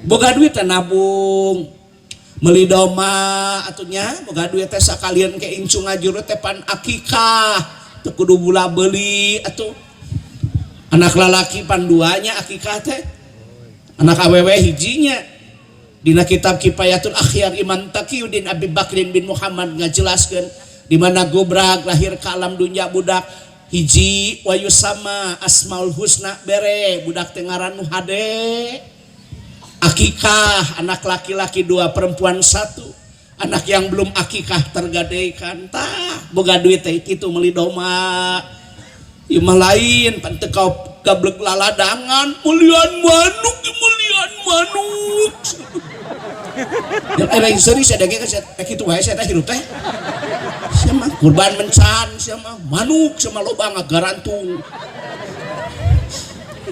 Boga duit teh nabung. Meuli domba atuh nya, boga duit teh sakalian ke incung ngajuru teh pan akikah. Teu kudu bula beuli atuh. Anak lalaki pan duanya akikah teh. Anak awewe hijinya. Dina kitab Kifayatul Akhyar Imam Taqiyuddin Abi Bakrin bin Muhammad ngajelaskeun di mana gobrag lahir ka alam dunya budak hiji wa yusama Asmaul Husna bere budak teh ngaran nu hade. Akikah anak laki-laki 2 perempuan 1. Anak yang belum akikah tergadaikan. Tah boga duit teh kitu meuli domba. Ieu mah lain pan teu gablek laladangan meulian manuk meulian manuk. Ya lain serius ya daging saya kitu wae saya teh hirup teh. Sia mah kurban mencan sia mah manuk sia mah loba ngagarantung.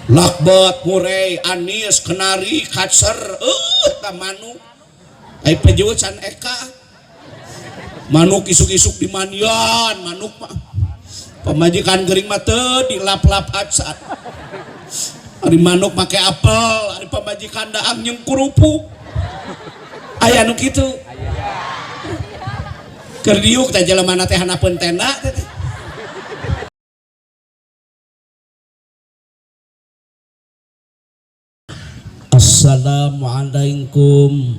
Lakbet, murei, anis, kenari, kacer, eta manuk. Ai pejeut can eka. Manuk isuk-isuk di manian, manuk mah. Pamajikan gering mah teu dilap-lap acan. Ari manuk make apel, ari pamajikan daang jeung kerupuk. Aya nu kitu. Keur diuk teh jelema teh hanapeun tenda teh. Assalamualaikum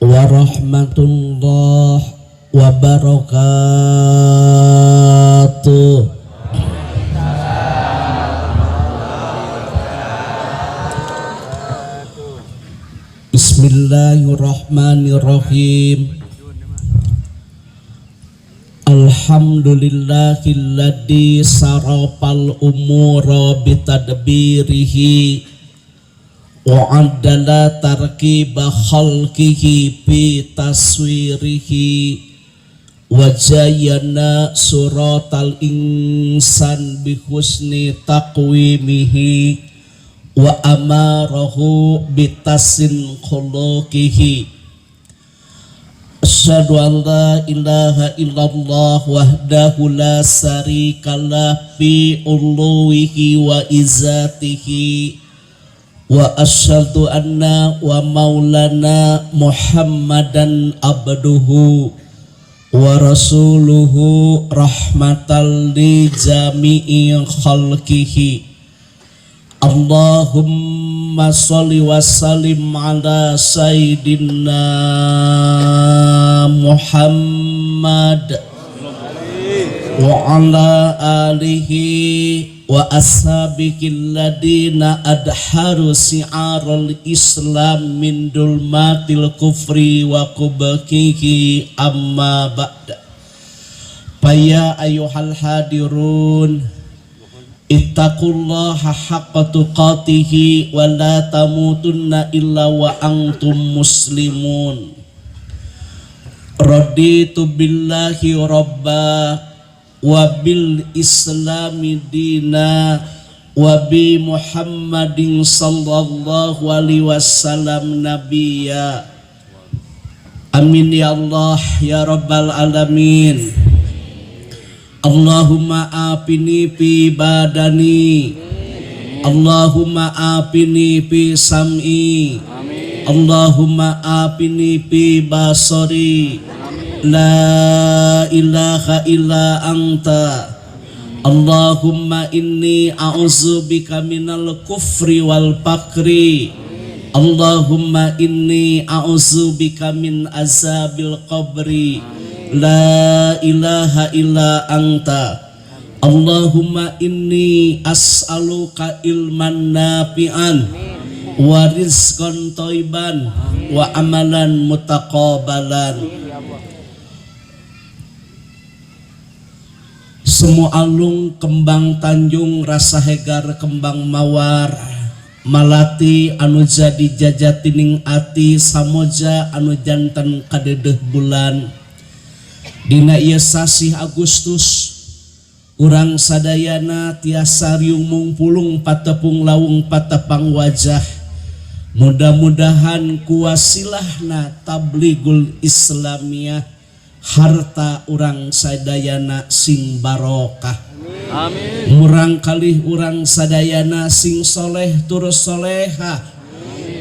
warahmatullahi wabarakatuh. Bismillahirrahmanirrahim. Alhamdulillahilladzi sarafal umura bitadbirihi wa addala tarkiba khalqihi bi taswirihi wa zayyana suratal insan bi husni taqwimihi wa amarahu bitasin khuluqihi. Asyhadu an la ilaha illallah wahdahu la syarikalah fi uluwihi wa izzatihi wa asyhadu anna wa maulana Muhammadan abduhu wa rasuluhu rahmatan li jami'i khalqihi. Allahumma sholli wa sallim ala sayyidina Muhammad wa ala alihi wa ashabihi alladina adharu si'aral islam min dulmatil kufri wa kubkihi amma ba'da. Faya ayyuhal hadirun ittaqullaha haqqa tuqatihi wa la tamutunna illa wa antum muslimun. Raditu billahi rabba wa bil islami dina wa bi Muhammadin sallallahu alaihi wasallam nabiyya. Amin ya Allah ya rabbal alamin. Allahumma afini fi badani, Allahumma afini fi sam'i, Allahumma afini fi basari. La ilaha illa anta. Allahumma inni a'udzubika minal kufri wal fakri. Allahumma inni a'udzubika min azabil qabri. La ilaha illa anta. Allahumma inni as'aluka ilman nafi'an wa rizqan thayyiban wa amalan mutaqabbalan. Semua alung kembang tanjung rasa hegar kembang mawar malati anu jadi jajatining ati samoja anu jantan kadedeh bulan. Dina ieu sasih Agustus urang sadayana tiasa riung mungpulung patepung lawung patepang wajah. Mudah-mudahan kuwasilahna tabligul Islamiyah harta urang sadayana sing barokah. Amin. Murang kalih urang sadayana sing soleh turus solehah.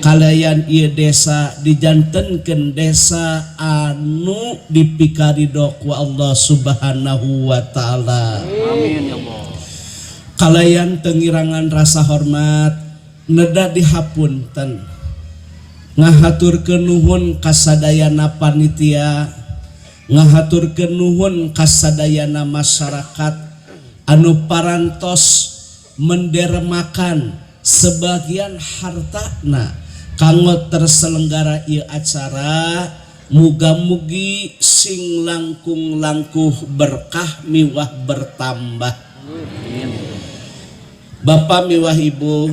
Kalayan ieu desa dijantenkeun desa anu dipikarido ku Allah Subhanahu wa Ta'ala. Amin ya Allah. Kalayan teu ngirangan rasa hormat, neda dihapunten, ngahaturkeun nuhun kasadayana panitia, ngahaturkeun nuhun kasadayana masyarakat anu parantos mendermakan sebagian hartana kanggo terselenggara ieu acara. Muga-mugi sing langkung-langkung berkah miwah bertambah. Bapak miwah Ibu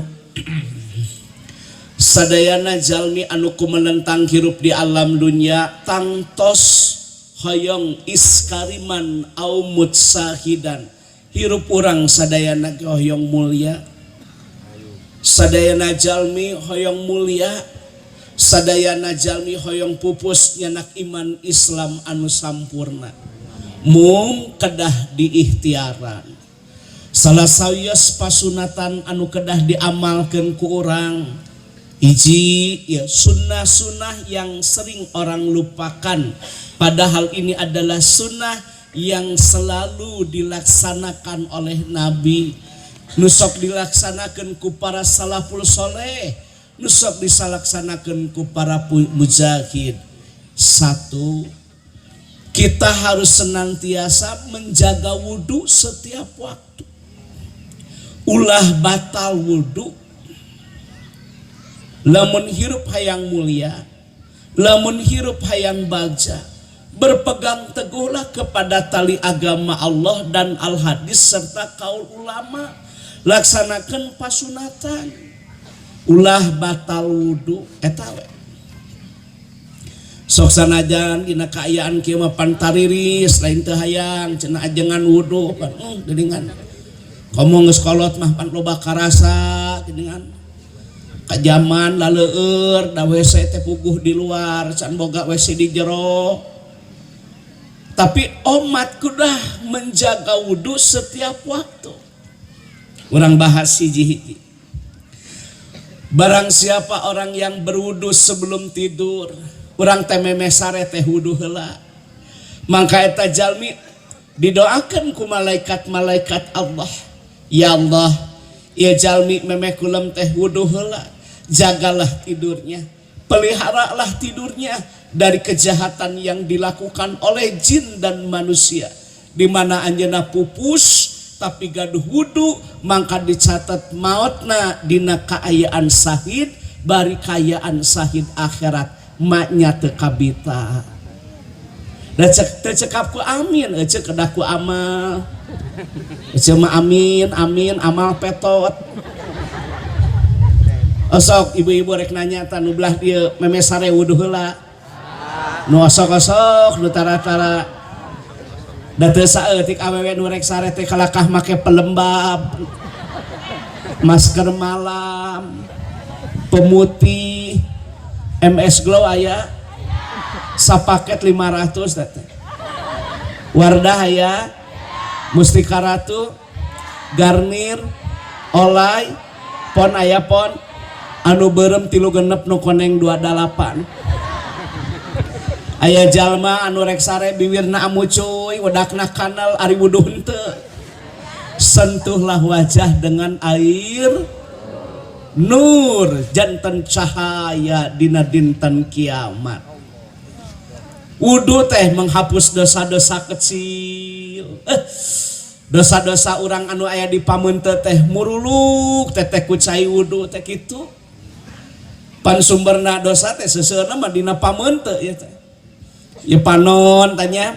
sadayana, jalmi anu kumenentang hirup di alam dunia tangtos hoyong ish kariman au mut syahidan. Hirup urang sadayana ge hoyong mulia, sadayana jalmi hoyong mulia, sadayana jalmi hoyong pupus nyanak iman Islam anu sampurna. Mung kedah diikhtiaran. Salah sawios pasunatan anu kedah diamalkeun ku urang, hiji ya, sunnah-sunnah yang sering orang lupakan, padahal ini adalah sunnah yang selalu dilaksanakan oleh Nabi, nu sok dilaksanakan ku para salaful soleh, nu sok dilaksanakan ku para mujahid. Satu, kita harus senantiasa menjaga wudhu setiap waktu. Ulah batal wudhu. Lamun hirup hayang mulia, lamun hirup hayang bagja, berpegang teguhlah kepada tali agama Allah dan al hadis serta kaul ulama. Laksanakan pasunatan, ulah batal wudhu. Eta we. Sok sanajan dina kaayaan kieu mah pan tariris, lain teu hayang cenah ajengan wudu pan geuningan. Komo geus kolot mah pan loba karasa geuningan. Kajaman laleueur da WC teh puguh di luar, can boga WC di jero. Tapi omat kudah menjaga wudhu setiap waktu. Urang bahas hiji-hiji. Barang siapa orang yang berwudu sebelum tidur, urang teh memeh sare teh wudu heula, mangka eta jalmi didoakan ku malaikat-malaikat Allah, "Ya Allah, ya jalmi memeh kulem teh wudu heula, jagalah tidurnya, peliharalah tidurnya dari kejahatan yang dilakukan oleh jin dan manusia." Di mana anjeunna pupus tapi gaduh wudu, mangka dicatat mautna dina kaayaan sahid, bari kaayaan sahid akhirat maknya teu kabita. Da cek teu cekap ku amin, ece kedah ku amal. Ece mah amin amin, amal petot. Osok ibu-ibu rek nanya tah, nu belah dieu memeh sare wudu heula? Nu osok-osok, nu tara-tara. Da teu saeutik awewe nu rek sare teh kalakah make pelembab, masker malam, pemutih, MS Glow aya sapaket 500 teh. Wardah aya, Mustika Ratu, Garnier, Olay, Pon aya. Pon anu beureum 36, nu koneng 28. Aya jalma anu rek sare bibirna amucuy, wedakna kanal, ari wuduh henteu. Sentuhlah wajah dengan air nur, janten cahaya dina dinten kiamat. Wudu teh menghapus dosa-dosa kecil. Dosa-dosa orang anu aya di pameunte teh muruluk teteh ku cai wudu teh kitu. Pan sumberna dosa teh seuseurna mah dina pameunte ya teh. Ya panon tanya,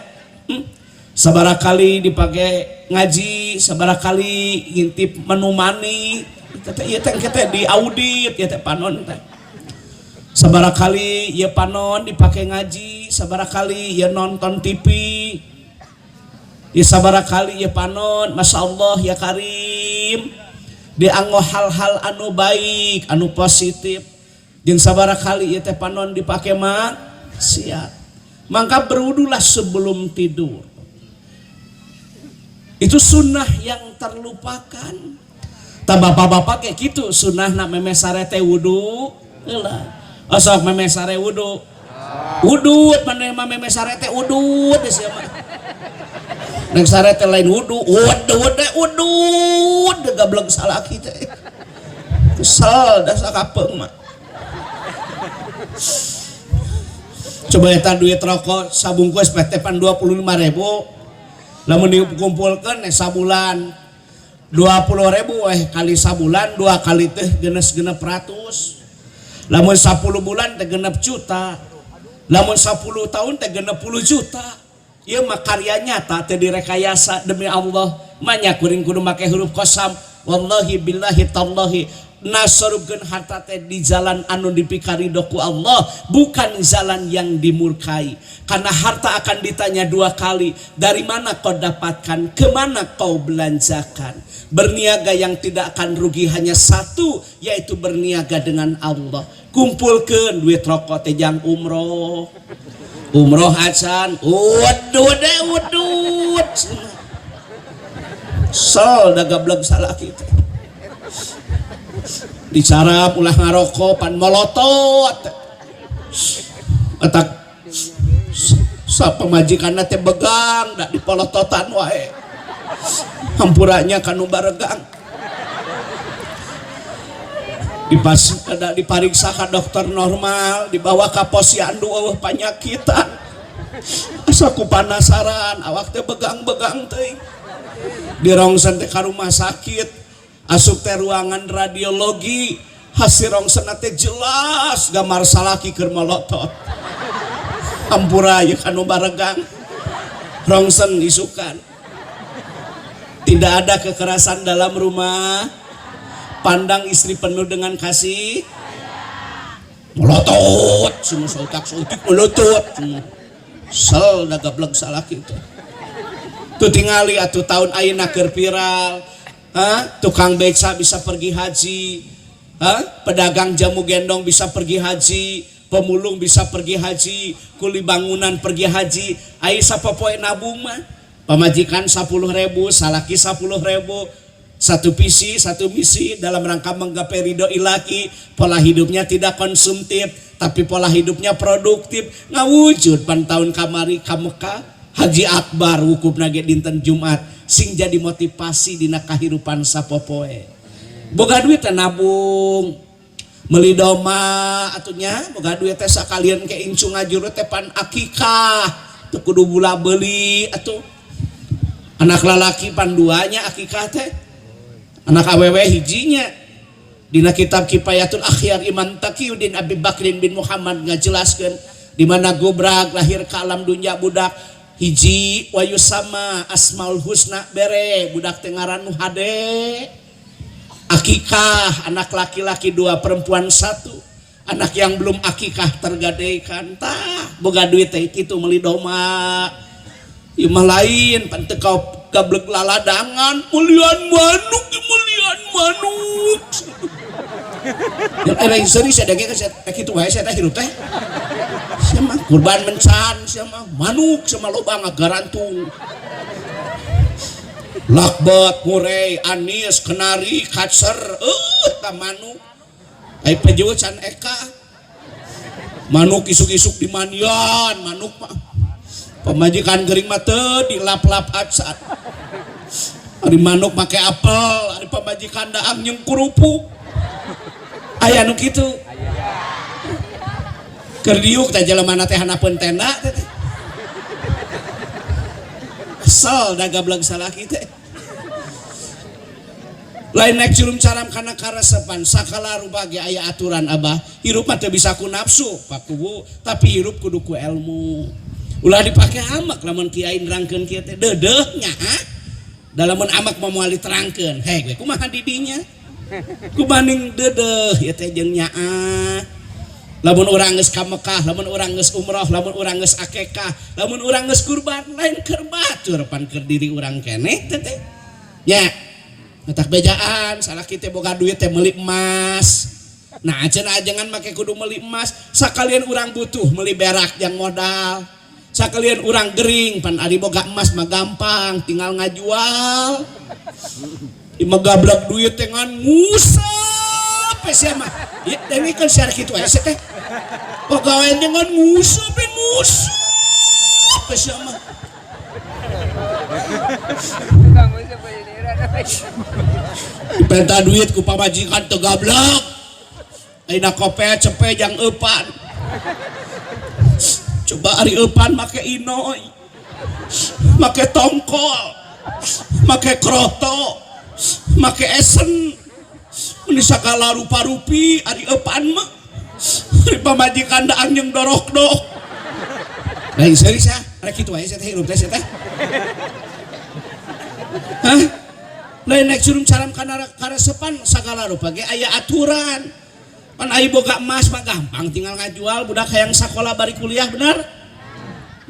sabaraha kali dipakai ngaji, sabaraha kali ngintip menu mani teh, ieu teh teh di audit ya teh panon teh. Sabaraha kali ya panon dipakai ngaji, sabaraha kali ya nonton TV ya, sabaraha kali ya panon, Masya Allah ya Karim, dianggo hal-hal anu baik, anu positif, jeung sabaraha kali ya teh panon dipakai maksiat. Maka berwudulah sebelum tidur. Itu sunnah yang terlupakan. Tak bapak-bapak kayak gitu, sunnah nak memeh sare teh wudu. Heula. Osok memeh sare wudu. Udut maneh mah memeh sare teh udut sia mah. Nek sare teh lain wudu, udut teh udut gablek salaki teh. Kesel da sakapeung mah. Coba eta duit rokok sabungkus teh pan 25.000. Lamun dikumpulkeun sabulan 20.000 kali sabulan 2 kali teh genes 600. Lamun 10 bulan teh 6 juta. Lamun 10 tahun teh 60 juta. Ieu mah karya nyata teh direkayasa demi Allah. Manya kuring kudu make huruf qasam. Wallahi billahi tallahi nasorubkeun harta teh di jalan anu dipikarido ku Allah, bukan jalan yang dimurkai. Karena harta akan ditanya 2 kali, dari mana kau dapatkan, kemana kau belanjakan. Berniaga yang tidak akan rugi hanya satu, yaitu berniaga dengan Allah. Kumpulkeun duit rokok teh jang umroh. Umroh acan, udud udud. Sol da gablek salaki teh. Dicarap ulah ngarokok pan molotot. Otak sa pamajikanna teh begang da dipolototan wae. Hampuranya kanu baregang. Dipas da dipariksa ka dokter normal, dibawa ka posyandu eueuh panyakitan. Asa ku panasaran awak teh begang-begang teuing. Dirongsen teh ka rumah sakit. Asup teh ruangan radiologi, hasil rongsen teh jelas gambar salaki keur molotot. Hampura ieu kanu baregang. Rongsen isukan. Tidak ada kekerasan dalam rumah. Pandang istri penuh dengan kasih. Molotot, semua sautak sautik molotot semua. Sel da gablek salaki teh. Tuh tingali atuh tahun ayeuna keur viral. Hah? Tukang beca bisa pergi haji. Hah? Pedagang jamu gendong bisa pergi haji, pemulung bisa pergi haji, kuli bangunan pergi haji. Ai sapopoe nabung mah pamajikan 10.000, salaki 10.000, satu visi, satu misi dalam rangka menggapai ridho ilahi. Pola hidupnya tidak konsumtif, tapi pola hidupnya produktif. Ngawujud pan tahun kamari ka Mekah, Haji Akbar wukufna ge dinten Jumat, sing jadi motivasi dina kahirupan sapopoe. Boga duit teh nabung, meuli domba atunya, boga duit teh sakalian ke incung ngajuru teh pan akikah, teu kudu bula beuli atuh. Anak lalaki pan duanya akikah teh. Anak awewe hijinya. Dina kitab Kifayatul Akhyar Imam Taqiyuddin Abi Bakrin bin Muhammad ngajelaskeun di mana gobrag lahir ke alam dunia budak hiji wayu sama Asmaul Husna bere budak teh ngaran nu hade. Akikah anak laki-laki 2 perempuan 1. Anak yang belum akikah tergadaikan. Tah boga duit teh kitu meuli domba. Ieu mah lain pan teu kau gablek laladangan meulian manuk meulian manuk. Yang era serius ada ge kan kitu wae sia teh hirup teh. Sia mah kurban mencan, sia mah manuk sama loba ngagarantung. Lakbet, murei, anis, kenari, kacer, ta manuk. Ai pejeut can eka. Manuk isuk-isuk di manian, manuk mah. Pamajikan gering mah teu dilap-lap acan. Ari manuk make apel, ari pamajikan daang jeung kerupuk. Aya nu kitu. Keur diuk teh jelema teh hanapeun tenda teh. Kesel da gablek salaki teh. Lain naik culum caram kana karesepan sakala rupa ge aya aturan abah. Hirup mah teu bisa ku nafsu Pak Kuwu, tapi hirup kudu ku ilmu. Ulah dipake amak lamun kiai nerangkeun kieu teh deudeuh nya ha. Da lamun amak mah moal diterangkeun, heh we kumaha didinya? Kumaning deudeuh ieu teh jeung nyaah. Lamun urang geus ka Mekah, lamun urang geus umroh, lamun urang geus akekah, lamun urang geus kurban, lain keur batur pan keur diri urang keneh teh teh. Nya. Matak bejaan salaki teh boga duit teh meuli emas. Nah, cenah ajengan make kudu meuli emas, sakalian urang butuh meuli berak yang modal. Sakalian urang gering pan ari boga emas mah gampang, tinggal ngajual. Imah gablek duit teh ngan ngusap. Nguseup we sia mah. Ieu dengekeun sia kitu aya sia teh. Pagawean dengan nguseup we nguseup we sia mah. Tukang nguseup aja. Dipenta duit ku pamajikan teu gablek. Ayeuna kopet cepe jang eupan. Coba ari eupan make inoy. Make tongkol. Make kroto. Make esen. Meni sagala rupa-rupi ari eupan mah. Ari pamajikan daang jeung dorok-dok. Lain serius ya, rek kitu wae sia teh hirup teh sia teh. Hah? Lain naik curung caram kana karesepan sagala rupa ge aya aturan. Pan ai boga emas mah gampang tinggal ngajual budak hayang sakola bari kuliah bener?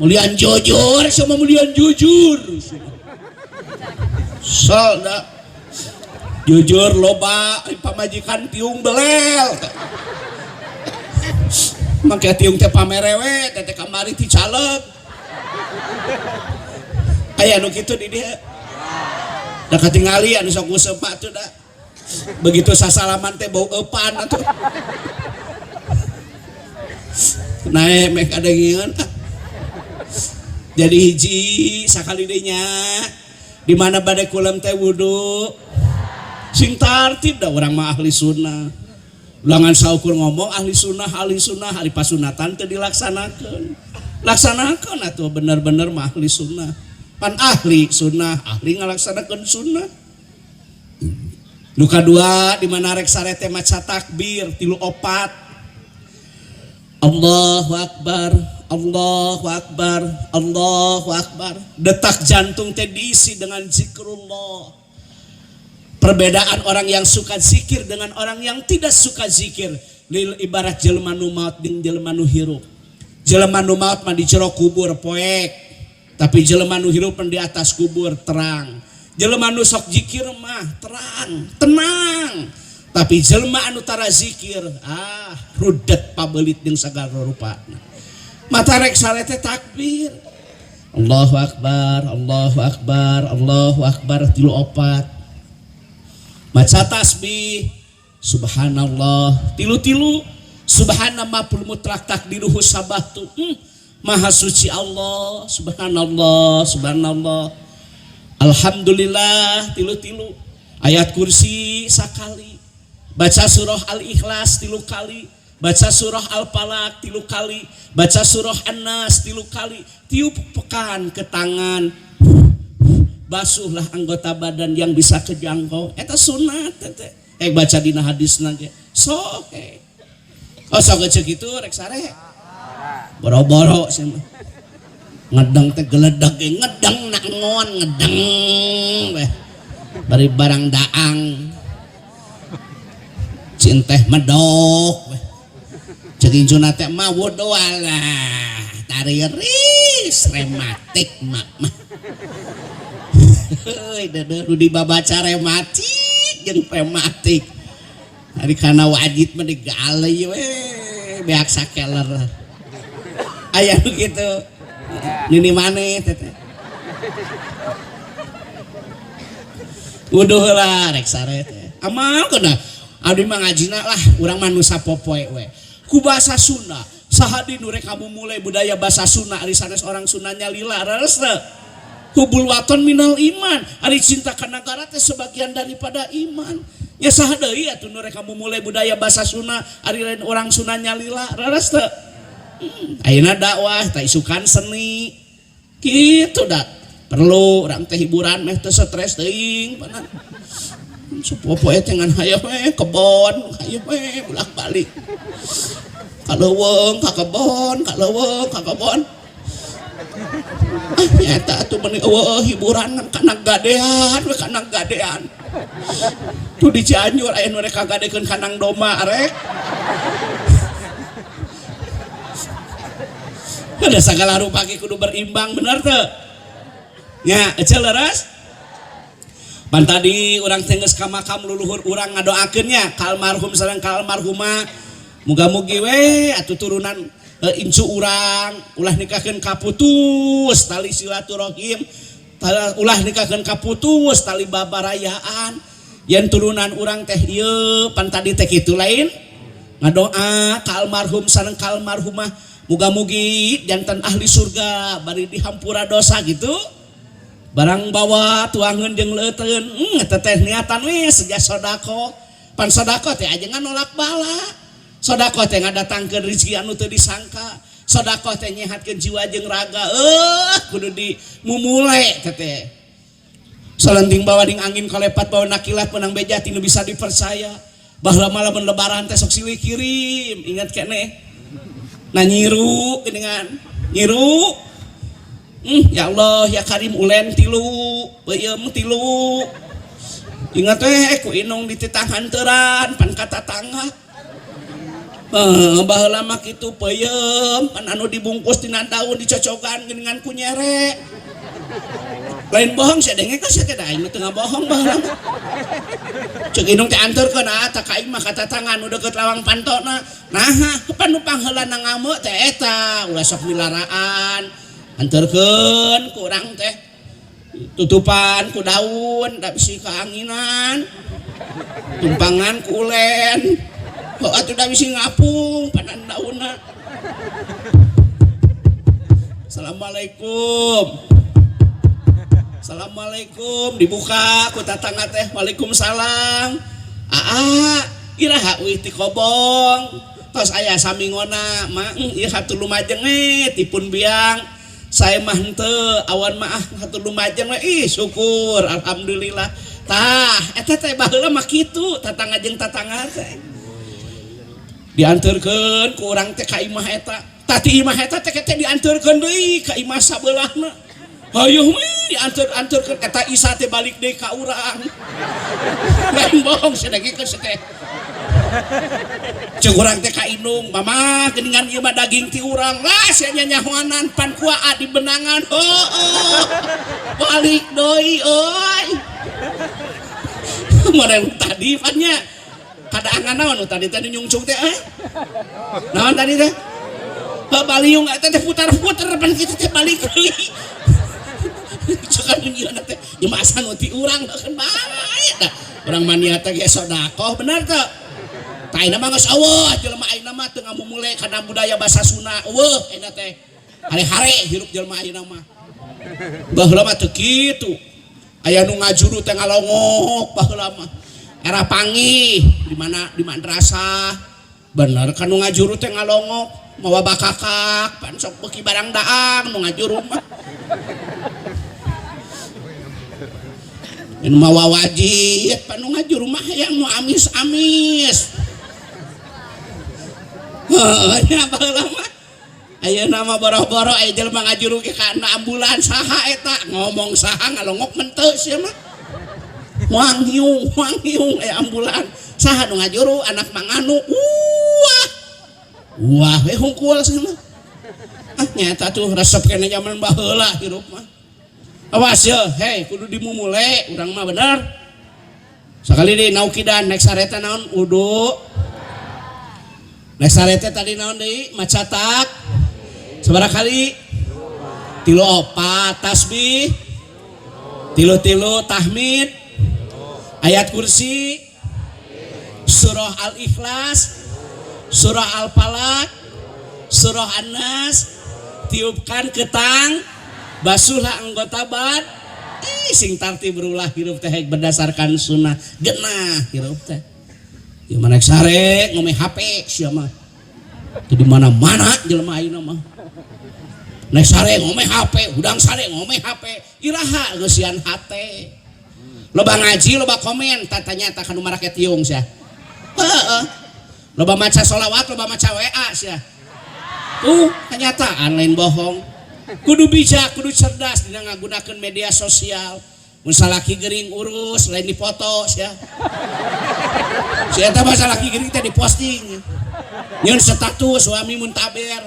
Mulian jujur, sama mulian jujur. Sol da. Jujur loba ai pamajikan tiung belel. Mangke tiung teh pamerewe teh kamari ti caleg. Aya nu kitu di dieu. Da katingali anu sok nguseup atuh da. Begitu sasalaman teh bau eupan atuh. Naek mek kadengieun. Jadi hiji sakali deui nya di mana bade kulem teh wudu sing tartib da urang mah ahli sunnah. Ulangan saukur ngomong ahli sunnah hari pasunatan teu dilaksanakeun. Laksanakeun atuh bener-bener mah ahli sunnah. Pan ahli sunnah, ahli ngalaksanakeun sunnah. Nu kadua di mana rek sare teh maca takbir 3 4. Allahu akbar, Allahu akbar, Allahu akbar. Detak jantung teh diisi dengan zikrullah. Perbedaan orang yang suka zikir dengan orang yang tidak suka zikir lil ibarat jelema nu maot jeung jelema nu hirup. Jelema nu maot mah di jero kubur poek, tapi jelema nu hirup mah di atas kubur terang. Jelema nu sok zikir mah terang, tenang. Tapi jelema anu tara zikir, ah rudet pabelit jeung sagala rupana. Mata rek sare teh takbir. Allahu akbar, Allahu akbar, Allahu akbar 3 4. Maca tasbih subhanallah tilu-tilu subhana mapul mutlak takdiruhu sabahtu. Maha suci Allah subhanallah subhanallah alhamdulillah tilu-tilu ayat kursi sakali baca surah al-ikhlas 3 kali baca surah al-falaq 3 kali baca surah an-nas 3 kali tiup pekan ke tangan basuhlah anggota badan yang bisa kejangkau eta sunat teh baca dina hadisna ge sok oh sok ceuk kitu rek sare boro-boro sia mah ngedeng teh geledeg ge ngedeng nak ngon ngedeng weh bari barang daang cinteh medok weh ceuk incuna teh mah wudu alah tariris rematik mak mah. Heuy deudeuh nu dibabaca rematik jeung rematik. Ari kana wajib mah digaleuy we beak sakeler. Aya nu kitu. Nini maneh teh. Wuduh heula rek sare teh. Amal kana abdi mah ngajina lah urang mah nu sapopoe we. Ku bahasa Sunda, saha di nu rek kamu mulai budaya bahasa Sunda ari sanes orang Sundanya lila leres teu? Hubul waton minal iman, ari cinta ka nagara teh sebagian daripada iman. Ya saha deui atuh nu rek kamu mulai budaya bahasa Sunda ari lain orang Sundanya lila leres teu? Ayeuna dakwah teh isukan seni. Kitu da. Perlu urang teh hiburan meh teu stres teuing panan. Sapopoe teh ngan hayang we kebon, hayang we bolak-balik. Ka leuweung ka kebon, ka leuweung ka kebon. Ah nyata atuh meuni eueuh hiburan ngan kana gadean we kana gadean. Tuh di Cianjur aya nu rek kagadekeun kanang domba arek. Ada sagala rupa ge kudu berimbang bener teu? Nya eceu leres? Pan tadi urang teh geus ka makam luluhur urang ngadoakeun nya ka almarhum sareng ka almarhumah. Muga-mugi we atuh turunan incu urang ulah nikahkeun kaputus tali silaturahim, ulah nikahkeun kaputus tali babarayaan. Yen turunan urang teh ieu pan tadi teh kitu lain ngadoa ka almarhum sareng ka almarhumah muga-mugi janten ahli surga bari dihampura dosa gitu. Barang bawa tuangeun jeung leuteun eta teh niatan we seja sedekah. Pan sedekah teh ajengan nolak bala. Sedekah teh ngadatangkeun rezeki anu teu disangka. Sedekah teh nyehatkeun jiwa jeung raga. Kudu dimumule teh teh. Salenting bawa ding angin kalepat bawa nakilat menang beja tinu bisa dipercaya. Baheula mah lamun lebaran teh sok silih kirim, ingat keneh. Nah nyiru geuningan, nyiru. Ya Allah ya Karim ulen tilu, peuyeum tilu. Ingat teh ku inung dititah hanteran pan ka tatangga. Baheula mah kitu peuyeum pan anu dibungkus tina daun dicocokan geuningan ku nyere. Lain bohong sia denge ka sia teh da aing mah teu ngabohong baheula mah. Ceuk inung teh anterkeun ah ta ka aing mah ka tatangga nu deukeut lawang pantona. Naha pan nu pangheulana ngamuk teh eta ulah sok milaraan. Anterkeun ku urang teh tutupan ku daun da bisi kaanginan. Tumpangan ku ulen. Heuh atuh da bisi ngapung panan daunna. Assalamualaikum. Assalamualaikum dibuka ku tatangga teh waalaikumsalam. Aa iraha euy ti kobong. Tos aya samingona mah ieu hatur lumajeng we tipun biang. Saya mah henteu awan mah ah hatur lumajeng we ih syukur alhamdulillah. Tah eta teh baheula mah kitu tatangga jeung tatangga teh. Dianterkeun ku urang teh ka imah eta. Tah ti imah eta teh teh dianterkeun deui ka imah sabelahna. Hayuh we dianter-anterkeun eta Isa teh balik deui ka urang. Lain bohong sia dagingkeun sia teh. Ceuk urang teh ka indung, mama geuningan ieu mah daging ti urang. Lah sia nyanyahoanan pan kuaa di benangan. Heueuh. Balik deui euy. Model tadi pan nya. Kadaangan naon nu tadi teh nyungcung teh eh? Naon tadi teh? Heuh baliung eta teh putar-putar pan kitu teh balik deui. Cukan nyieun teh ieu mah asa nu ti urang kan bae tah. Urang mah niat teh ge sedekah bener teu? Tah ayeuna mah geus eueuh jelema ayeuna mah teu ngamumule kana budaya basa Sunda eueuh ayeuna teh. Hare-hare hirup jelema ayeuna mah. Baheula mah teu kitu. Aya nu ngajuru teh ngalongok baheula mah. Era panggih di mana di madrasah. Bener kan nu ngajuru teh ngalongok mawa bakakak pan sok beuki barang daang nu ngajuru mah. Anu mawa wajib pan nu ngajuru mah hayang nu amis-amis. Heuh nya baheula mah. Ayeuna mah boro-boro aya jelema ngajuru ge kana ambulan saha eta ngomong saha ngalongok menteu sia mah. Wang hiung aya ambulan saha nu ngajuru anak manganu. Wah. Wah we hungkul sia mah. Ah nyata tuh resep kene zaman baheula hirup mah. Awas ya, hei kudu dimumule urang mah bener. Sakali deui naukidan naik sareta naon wudu. Naik sareta tadi naon deui maca tak. Sabaraha kali? 3 4 tasbih. 3 tahmid. Ayat kursi. Surah Al-Ikhlas, surah Al-Falaq, surah An-Nas, tiupkan ketang, basuhlah anggota bad. Ih sing tartib berulah hirup teh berdasarkan sunnah genah hirup teh. Ieu mah naik sare ngome HP sia mah. Teu di mana-mana jelema ayeuna mah. Naik sare ngome HP, hudang sare ngome HP, iraha geusian hate. Loba ngaji, loba komen, tatanya tak kanu marake tiung sia. Heeh. Loba maca sholawat, loba maca WA sia. Tuh, kenyataan lain bohong. Kudu bijak, kudu cerdas dina ngagunakeun media sosial. Mun salaki gering urus, lain dipoto sia. Si eta mah salaki gering teh diposting. Nyeun status suami mun taber.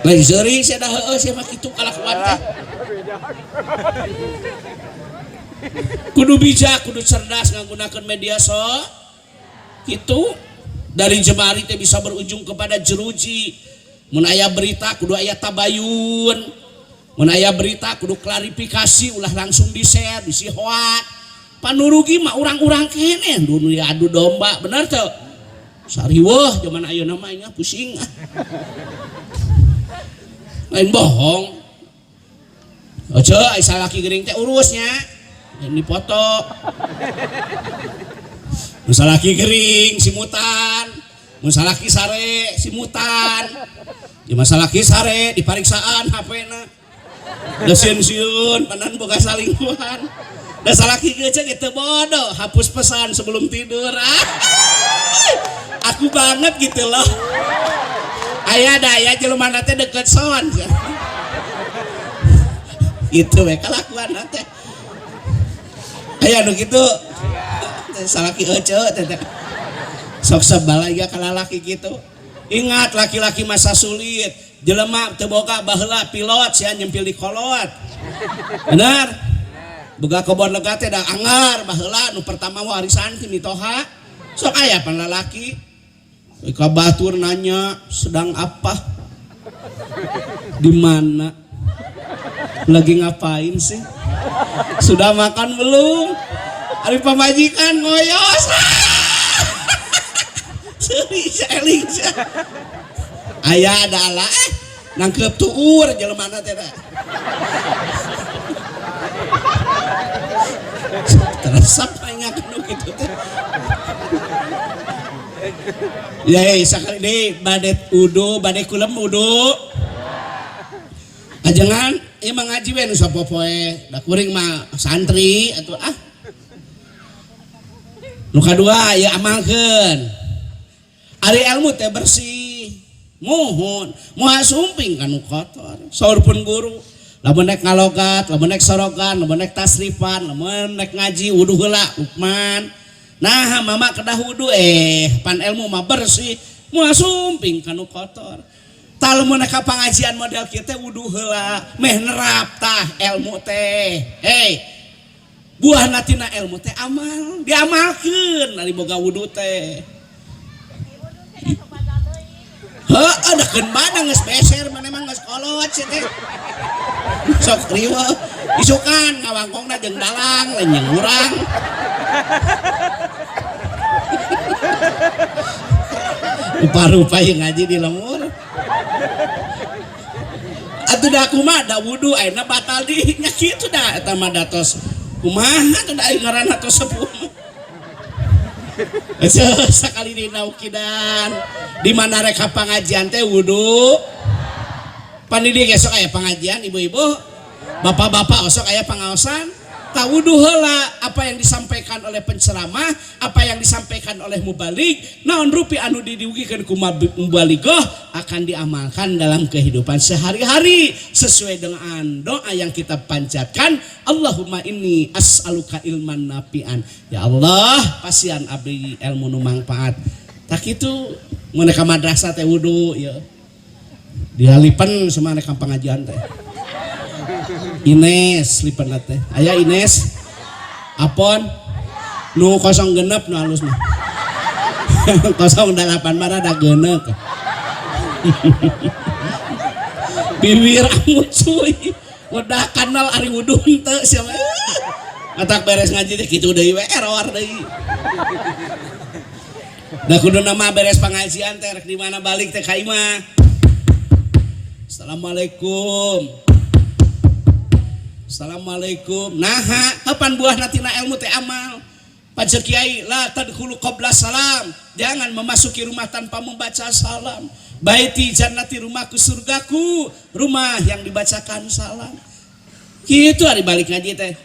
Lain seuri sia da heueuh sia mah kitu kalakuan teh. Kudu bijak, kudu cerdas ngagunakeun media so. Kitu dari jemari teh bisa berujung kepada jeruji. Mun aya berita kudu aya tabayun. Mun aya berita kudu klarifikasi ulah langsung di-share, bisi hoak. Panurugi mah urang-urang keneh nu adu domba, bener teu? Sariweuh zaman ayeuna mah nya pusing ah. Lain bohong. Oce, ai salaki gering teh urusnya. Ini foto. Mun salaki gering simutan, mun salaki sare simutan. Di salaki sare dipariksaan HP-na. Da sieun-sieun panan boga salingkuhan. Da salaki geuceuk itu bodoh, hapus pesan sebelum tidur. Ah, aku banget gitu loh. Aya da aya jelema teh deket son. Gitu we kalakuan teh. Aya nu kitu. Salaki ece teh. Sok sebal ya ka lalaki gitu. Ingat laki-laki masa sulit. Jelema teu boga baheula pilot sia nyempil di kolot. Benar? Boga kebon lega teh da anggar baheula nu pertama warisan ti mitoha. Sok aya pan lalaki. Ka batur nanya sedang apa? Di mana? Lagi ngapain sih? Sudah makan belum? Ari pamajikan ngoyos. Seuri eling. Aya ada ala nangkep tuur jelema teh da. Teresap aing nu kitu teh. Ya sakali deui bade wudu, bade kulem wudu. Ajengan ieu mah ngaji we nu sapopoe, da kuring mah santri atuh ah. Nu kadua ieu amalkeun. Ari ilmu teh bersih. Muhun, moal sumping kanu kotor. Saur pun guru, lamun nek ngalogat, lamun nek sorogan, lamun nek tasrifan, lamun nek ngaji wudu heula Lukman. Nah, mama kedah wudu pan ilmu mah bersih, moal sumping kanu kotor. Tah lamun nek ka pangajian model kieu teh wudu heula, meh nerap tah ilmu teh. Hei, buahna tina ilmu teh amal, diamalkeun ari boga wudu teh. Heeh, da keun badan geus beser maneh mah geus kolot sia teh. Sok riweuh. Isukan ngawangkongna jeung dalang lain jeung urang. Rupa-rupa yang ngaji di lemur. Atuh da kumaha da wudu ayeuna batal di nya kitu da eta mah da tos kumaha atuh da aing ngaranna tos sepuh. Sakali dina ukidan di mana rek pangajian teh wudu. Pandidik esok aya pengajian ibu-ibu, bapak-bapak osok aya pangaosan. Ta wudu heula apa yang disampaikan oleh penceramah, apa yang disampaikan oleh mubalig, naon rupi anu didiugikeun ku mubalighah akan diamalkan dalam kehidupan sehari-hari sesuai dengan doa yang kita panjatkan. Allahumma inni as'aluka ilman nafi'an. Ya Allah, pasian abdi ilmu nu mangfaat. Tak kitu mun ka madrasah teh wudu ya. Dihalipan sama ka pengajian teh. Ines lipen teh. Aya Ines. Apon nu 06 nu halus mah. 08 mah rada genep. Bibir amut cuy. Udah kanal ari wudu henteu sia mah. Atak beres ngaji teh kitu deui we error deui. Da kuduna mah beres pengajian teh rek di mana balik teh ka imah. Assalamualaikum. Assalamualaikum. Naha, kapan buahna tina ilmu teh amal? Panceu kiai la tadkhulu qabla salam. Jangan memasuki rumah tanpa membaca salam. Baiti jannati, rumahku surgaku, rumah yang dibacakan salam. Kitu ari balik ngaji teh.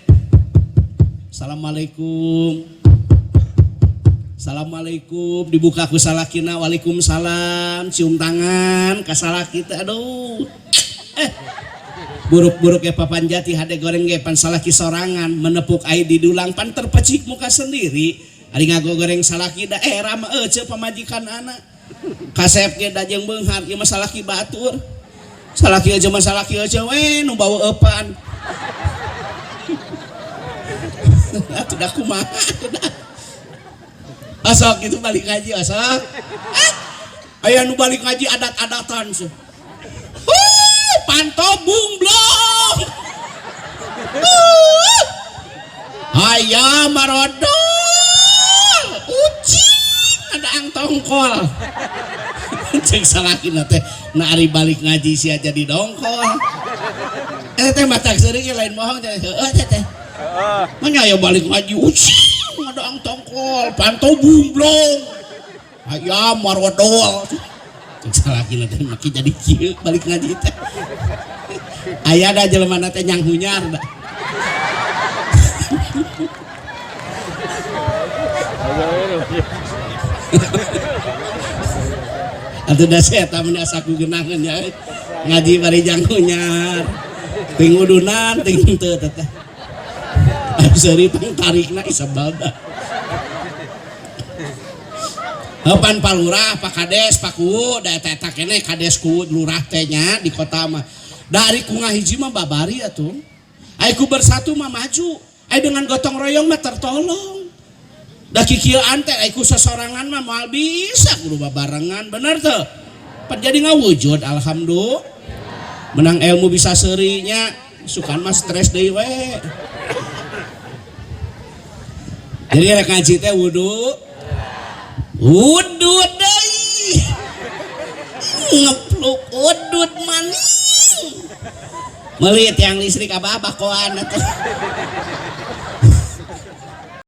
Assalamualaikum. Assalamualaikum, dibuka ku salakina, waalaikumsalam, cium tangan ka salaki teh aduh. Buruk-buruk ya papan jati hade goreng ge pan salaki sorangan menepuk ai di dulang pan terpecik muka sendiri. Ari ngagogoreng salaki da era mah euceu pamajikan anak. Kasep ge da jeung beunghar ieu mah salaki batur. Salaki euceu mah salaki euceu we nu bau eupan. Atuh da kumaha atuh da. Asok gitu balik ngaji asok. Aya nu balik ngaji adat-adatan sih. Panto bung blong. Hayam marodol ucing ada ang tongkol. Cek salakina teh na ari balik ngaji sia jadi dongkol. Eta teh matak seurik lain bohong teh. Heueuh teh teh. Manya aya balik ngaji ucing ada ang tongkol, pantau bumblong. Hayam marodol. Cek salakina teh maki jadi kieu balik ngaji teh. Aya da jelema teh nyanghunyar da. Atuh da saya eta mun asa ku geunangeun nya ngaji bari janghunyar. Ting udunan ting henteu teh teh. Seuri tong tarikna isebal da. Heupan Pak Lurah, Pak Kades, Pak Kuwu, da eta eta keneh Kades Kuwu lurah teh nya di kota mah. Dari ku ngahiji mah babari atuh. Ai ku bersatu mah maju. Ai dengan gotong royong mah tertolong. Da kikieuan teh ai ku sosorangan mah moal bisa kudu babarengan, bener teu? Pan jadi ngawujud alhamdulillah. Menang ilmu bisa seurinya, sukan mah stres deui we. Jadi rek ngaji teh wudu. Wudu deui. Ngepluk udut maning. Meuli tiang listrik abah bakoan atuh.